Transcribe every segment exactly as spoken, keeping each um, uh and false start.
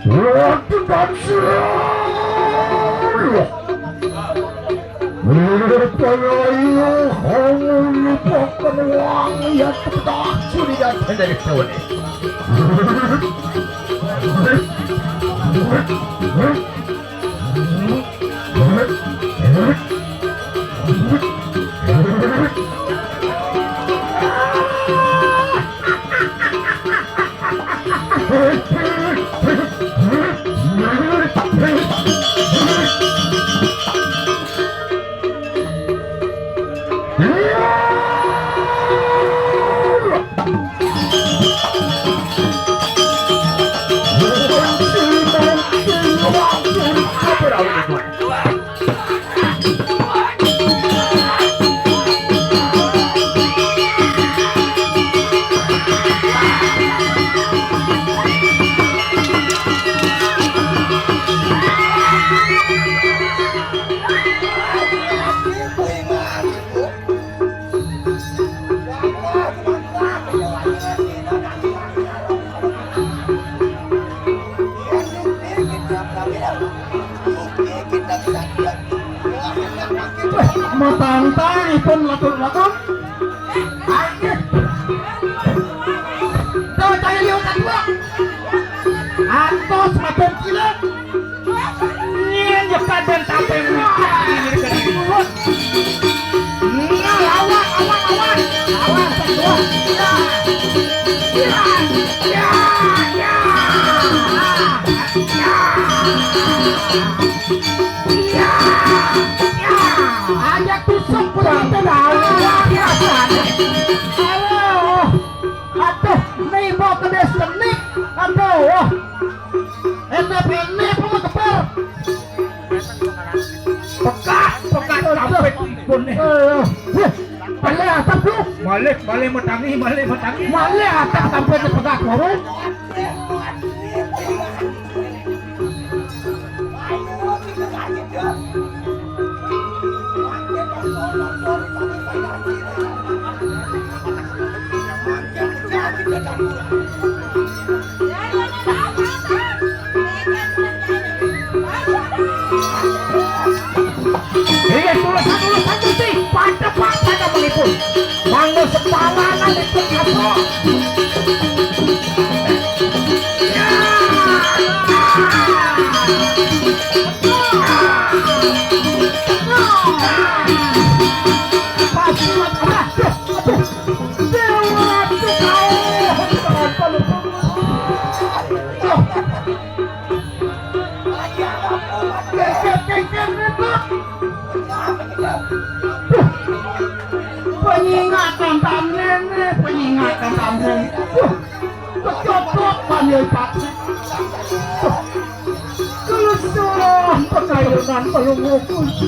Waduh, dan sirah. Ini pelayu kamu lupakan uang yang tepat sudah dari tahun ini. Weh, matantang ipun latur-latur. Ayo. Tuh, cahaya liwat dua. Antos matur kilat. Nyén ya kadén tapé muncak dilirik ka diri mulut. Nah, lawan, lawan, lawan. Lawan, satu, dua. Ya. Ya. Ya. Ya. Ya. Ya. Ya. Pekak, pekak sampai timun nih. Eh, eh, malih atap, Bro. Malih, malih metangi, malih metangi. Malih atap sampai ke pekak, Bro. Inggih, tulisan-tulisan Gusti, pada, pada, pada meliput. Mangga sepalanan itu kasro. Ya. Pasti, aduh, aduh. Dewa, aduh, kau. Aduh. Kengkeng, kengkeng, ribut. Duh. Penyingatan tamnene, penyingatan tamnene. Duh. Kecodot panjai pati. Duh. Kesusahan pengayunan pelungguh Gusti.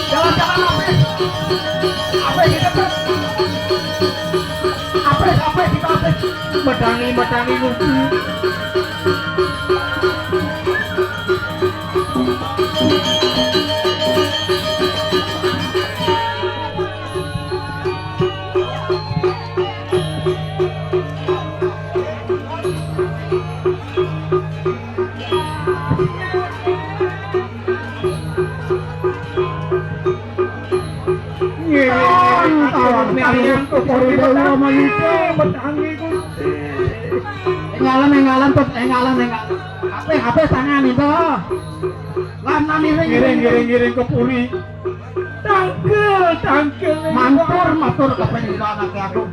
Jangan, jangan, apa? Apa kita, Bang? Apa, apa kita, apa? Medangi, medangi, Gusti. Enggalan, enggalan, Tut, enggalan, enggalan. Apa, apa tangan itu? Lan, lan, iring, ngiring, ngiring, ngiring ke puri. Tangkil, tangkil. Matur, matur kepengiran aku.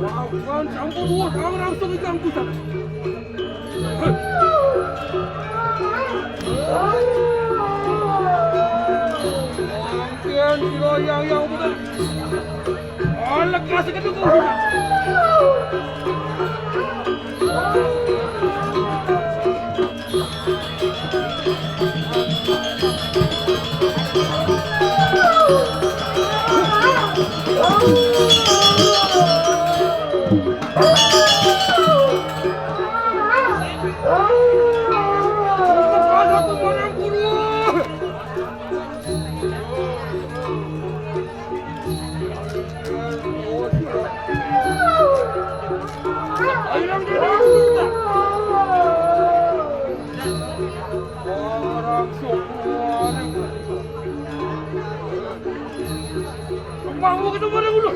Wah, sampun, wah, kamu langsung ikam pusat. Ampun, sira yang, yang pusat. Oh, lekas itu pusat. Kembang kita pada udah.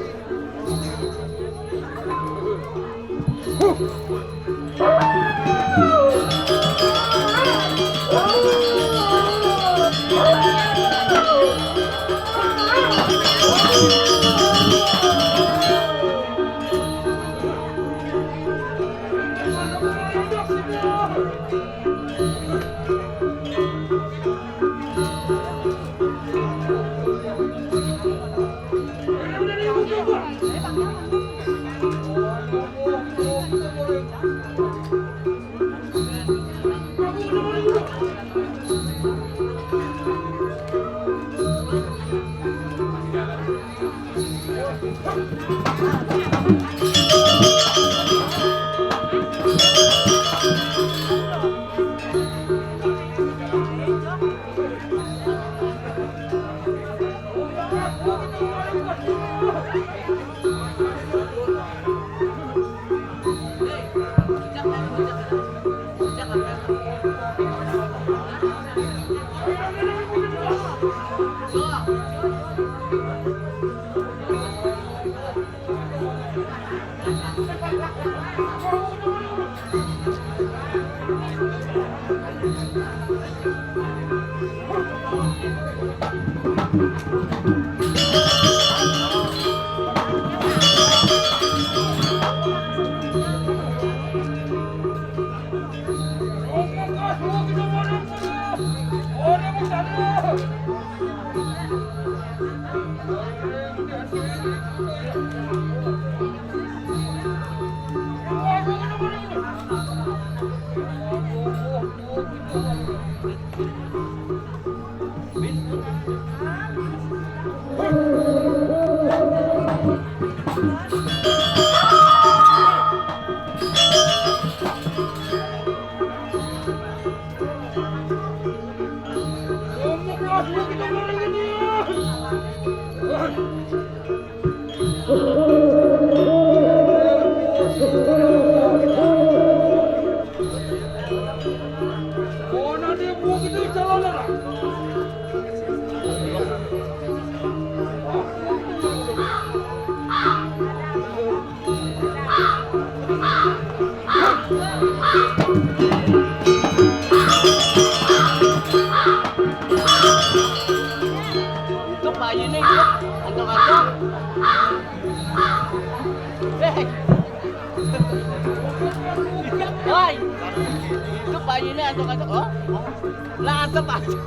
Hei. Woi. Itu bayinya antuk-antuk, oh. Lah, antuk, antuk.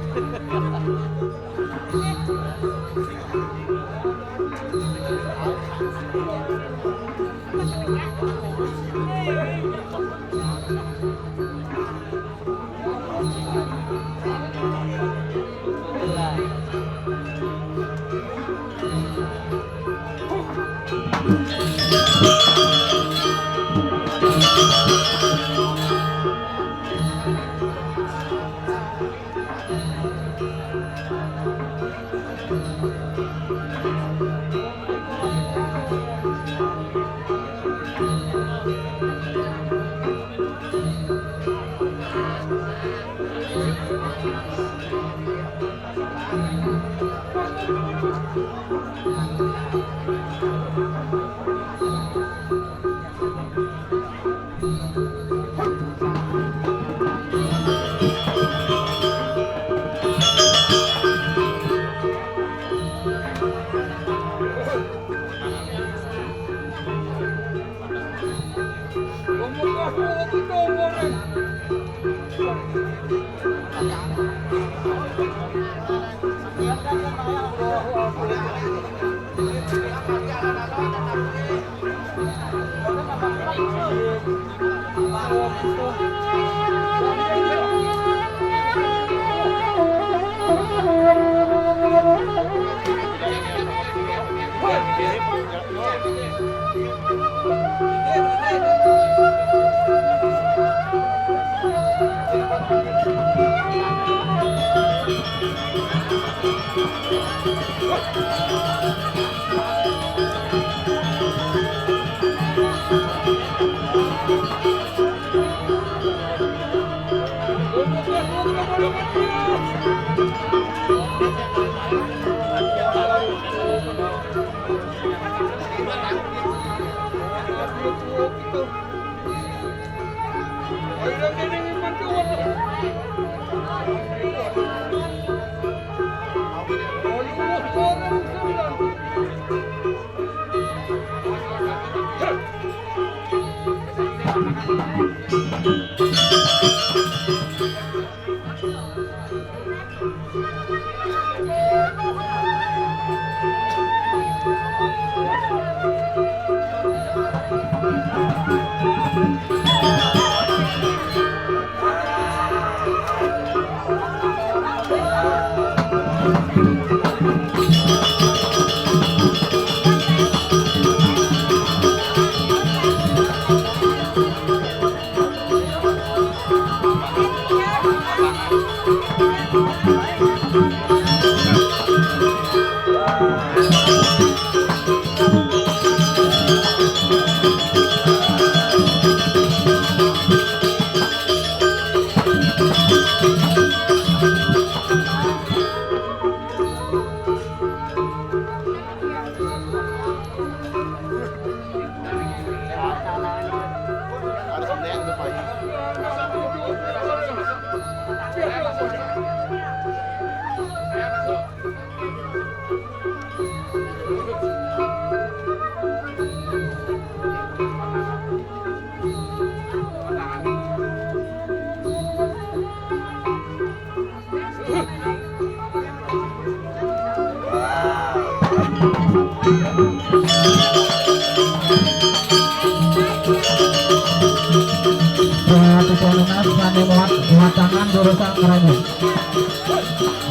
Sané muat watangan durusang ngranyang.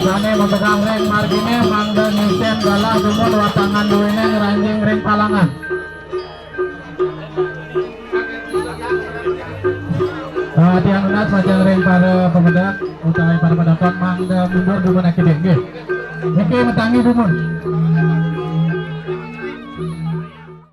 Sané mamegang ring marginé mangda ngicén galah dumun watangan duwiné ngranjing ring palangan. Ah, tiang nunas majeng ring para pamedal utawi para penonton mangda mundur dumun akidik nggih. Niki matangi dumun.